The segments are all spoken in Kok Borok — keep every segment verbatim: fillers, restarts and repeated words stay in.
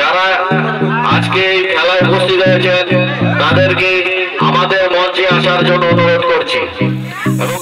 যারা আজকে এই খেলায় উপস্থিত হয়েছেন, তাদেরকে আমাদের মঞ্চে আসার জন্য অনুরোধ করছি। এবং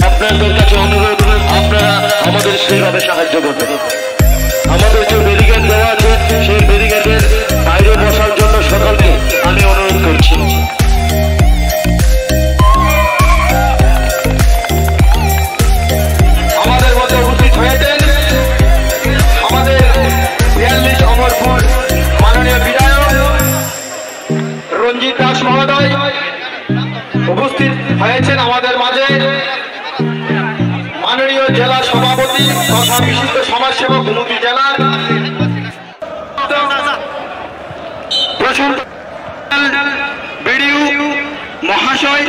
আপনাদের কাছে অনুরোধ, আপনারা আমাদের সেইভাবে সাহায্য করবেন। আমাদের যে ব্যারিকেড দেওয়া আছে, সেই ব্যারিকেডের বাইরে বসার জন্য সকলকে আমি অনুরোধ করছি। আমাদের মধ্যে উপস্থিত হয়েছেন আমাদের বিয়াল্লিশ অমরপুর মাননীয় বিধায়ক রঞ্জিত দাস মহোদয়, উপস্থিত হয়েছেন আমাদের মাঝে মাননীয় জেলা সভাপতি তথা বিশিষ্ট সমাজসেবক গোমতী জেলার প্রশান্ত বিডিও মহাশয়,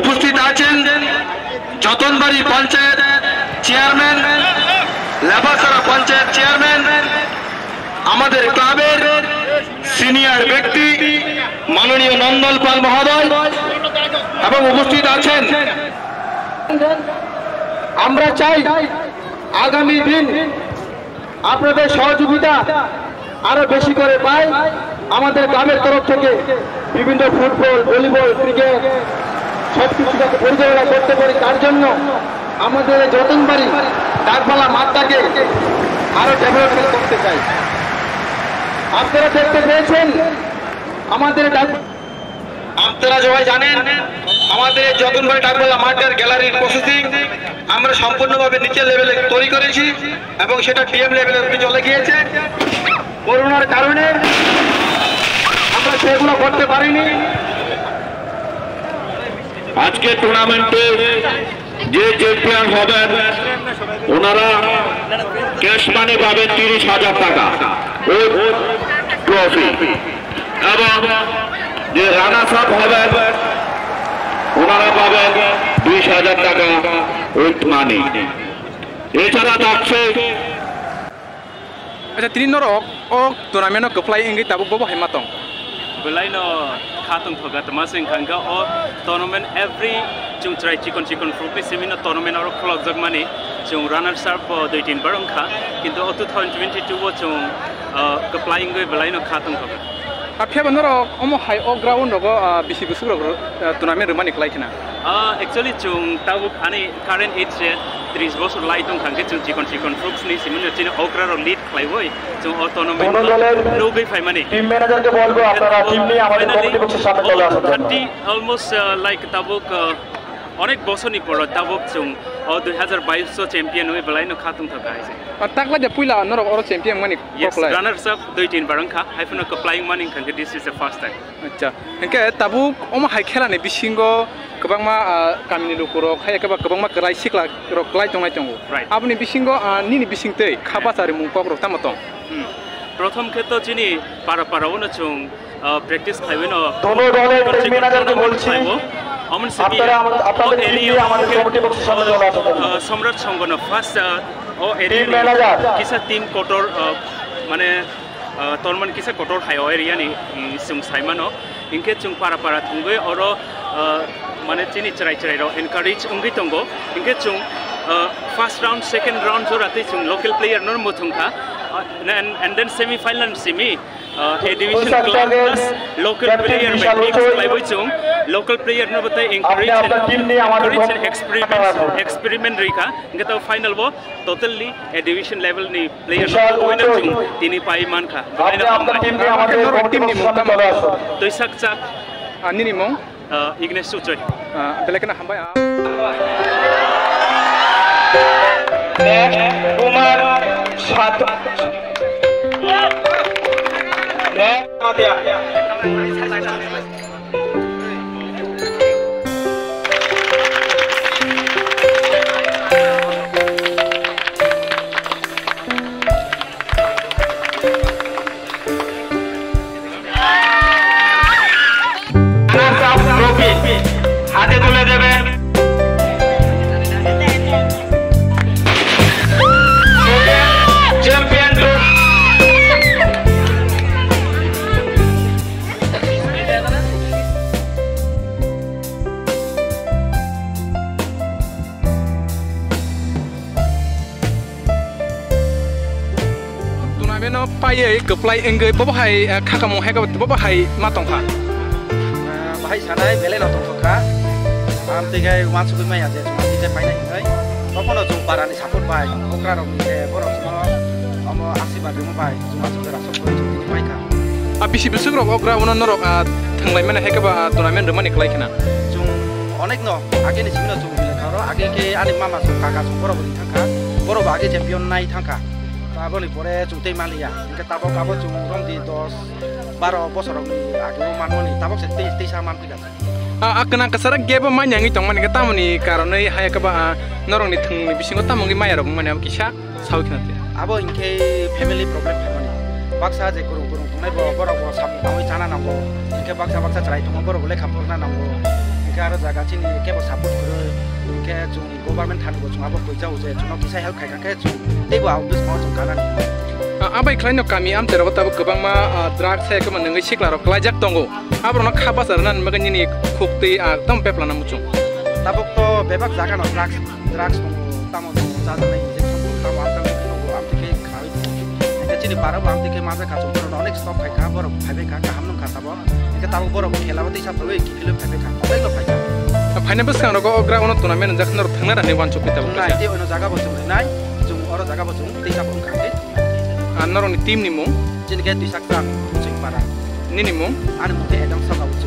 উপস্থিত আছেন যতনবাড়ি পঞ্চায়েত চেয়ারম্যান, লেবাছড়া পঞ্চায়েত চেয়ারম্যান, আমাদের ক্লাবের সিনিয়র ব্যক্তি মাননীয় নন্দন পাল মহোদয় এবং উপস্থিত আছেন। আমরা চাই আগামী দিন আপনাদের সহযোগিতা আরো বেশি করে পাই। আমাদের ক্লাবের তরফ থেকে বিভিন্ন ফুটবল, ভলিবল, ক্রিকেট সব কিছু যাতে পরিচালনা করতে পারি, তার জন্য আমাদের এই যতনবাড়ি ডাকবালা মাঠটাকে আরো ডেভেলপমেন্ট করতে চাই। আপনারা দেখতে পেয়েছেন আমাদের ডাক আপনারা সবাই জানেন, আমাদের এই যতনবাড়ি ডাকবালা মাঠের গ্যালারির প্রসেসিং আমরা সম্পূর্ণভাবে নিচের লেভেলে তৈরি করেছি এবং সেটা ডিএম লেভেলে চলে গিয়েছে। করোনার কারণে আমরা সেগুলো করতে পারিনি। আজকে টুর্নামেন্টে যে চ্যাম্পিয়ন হবেন, ওনারা ক্যাশ মানি পাবেন তিরিশ হাজার টাকা ও ট্রফি, এবং যে রানার্স আপ হবেন, ওনারা পাবেন বিশ হাজার টাকা উইথ মানি। এছাড়া থাকছে Acha, tini norok o tournament no kwplai wngwi tabuk bobo hai ma tong? Belai no kha tongthoka, twma se wngkha hwnkhe o tournament every chwng chwrai chikon chikon phurukni simi no tournament oro khulokjakmani. Chwng runners up bo dui tin bar wngkha, kintu o two thousand twenty-two o chwng, ah, kwplai wngwi belai no kha tongthoka. A phiya ba norok omo hai o ground rogo, ah, bisi bwswk rok, ah, tournament rwmani kwlai khna? Ah, actually chwng tabuk ani current age se tris bosor lai tong kha hwnkhe chwng chikon chikon phuruk sini simi no chini okra rok lead khlaiwi chwng o tournament no nugwi phaimani. Team manager ke bolbo, apnara team niye amader committee box er samne chole asun. Thirty almost, uh, like tabuk, uh, onek bosor ni poro tabuk chwng o dui hazar bais o champion wi belai no kha tong thaka hai se. Ar takla de puila norok oro champion mani. Yes, runners up dui tin bar wngkha, hai phano kwplai wngmani wngkha hwnkhe this is the first time. Acha, hwnkhe tabuk omo hai khela ni bisingo kwbangma, ah, kamini lukurok, hai khe ba kwbangma kwlai sikla rok kwlai tongnai tongo. Right. Aboni bisingo, ah, nini bisingtwi kha bacharimung kokrok tamo tong? Hmm. Prothom khe to chini para para o no chwng, ah, practice khlaiwi no. Dono dole team manager ke bolchi, khlaibo. Amon simi apnara amar-, apnader team niye amader committee box er samne chole asun. Ah, Samrat Songho no first, ah, o area ni kisa team kotor, ah, mane, ah, tournament kisa kotor hai o area ni, mm, chwng sai mano. Hinkhe chwng para para thwngwi oro, ah, mane chini chwrai chwrai rok encourage wngwi tongo. Hinkhe chwng, ah, first round, second round jora tei chwng local player no mwthwng kha. Ah, and, and then semi final simi Uh, A division club plus local player bai mix khlaiwi chwng local player no batai encourage and encourage and experiment, experiment rikha. Hingke to final bo totally A division level ni player no winner chwng tini pai mankha. Belai no hambai. Norok team ni mung tamo? Toisak Chak. Ah, nini mung? Uh, Ignesh Suchoi. Ah, belai kheno hambai, ah. Next, Kumar Sat-, next, Matia. Runners up trophy হাতে তুলে দেবেন champion trophy। Tournament no paiwi kwplai wngwi bobo hai, eh, khakamung hai khe bobo hai ma tongkha. Ah, bahai sanai belai no tongthokha. Amtwi khe uansugwi maya je chwng tei painai hinwi. Bophano chwng parani support bai, okra rokni je borok chwngno omo asirwad rwma bai chwng aswk jora sok khe chwng tini paikha. Ah, bisi bwswk rok okra uno norok, ah, thwnglaimani hai khe ba, ah, tournament rwmani kwlai khna. Chwng onek no age ni simi no chwng belai kha oro, age khe ani mama chwng kaka chwng borok bo ri thangkha, borok bo age champion nai thangkha. Aboni pore chwng tei manliya. Hingke tabok abo chwng romdi dos baro bosorokni age o manmani tabok se tei, teisa manphi kha. Ah, ah, kwnang kwchara gap o manya wngwi tongmani khe tamoni karonwi hai khe ba, ah, norokni thwngni bisingo tamo wngwi maya rok wngmani abo kisa sawi khna twi. Abo hingke family problem phaimani. Baksa je kwrwng kwrwng tongnai bo, borok bo samung tangwi chana nango. Hingke baksa baksa chwrai tongo, borok bo lekha porna nango. Hingke aro jaga chini kebo support kwrwi. Hingke chwng government thani bo chwng abo koi jao je chwngno kisa help khai kha khe chwng teibo ang bwskango chwng kanani. Ah, abai khlaino kami amchai rogo tabuk kwbangma, ah, drugs hai kwma nungwi sikla rok klaijak tongo. Aborokno kha basa rwnani bagwi nini khuk twi, ah, tamo bepla na muchung. Tabuk to bebak jaga no drugs, drugs tongo, tamo tongo, chajaknai injection tongo, tamo amtang tongo, amtwi khe khawi tongo. Hingke chini para bo amtwi khe majak kha chwng borokno onek stop khai kha, borok phaibai kha, kaham nung kha tabuk. Hingke tabuk borok bo khela o teisa phaiwi kiphilwi phaibai kha, onek no phai kha. Phaina bwskango rogo o ground o tournament wngjak norok thangna rani uansuk pi tabuk. Nai tei ono jaga bo chwng rinai, chwng oro jaga bo chwng teisa bo wngkha khe. Ah, norokni team ni mung? Chini khe Twisak Chak, Kuching Para. Nini mung? Ani mung khe Adam Saka, Kuching.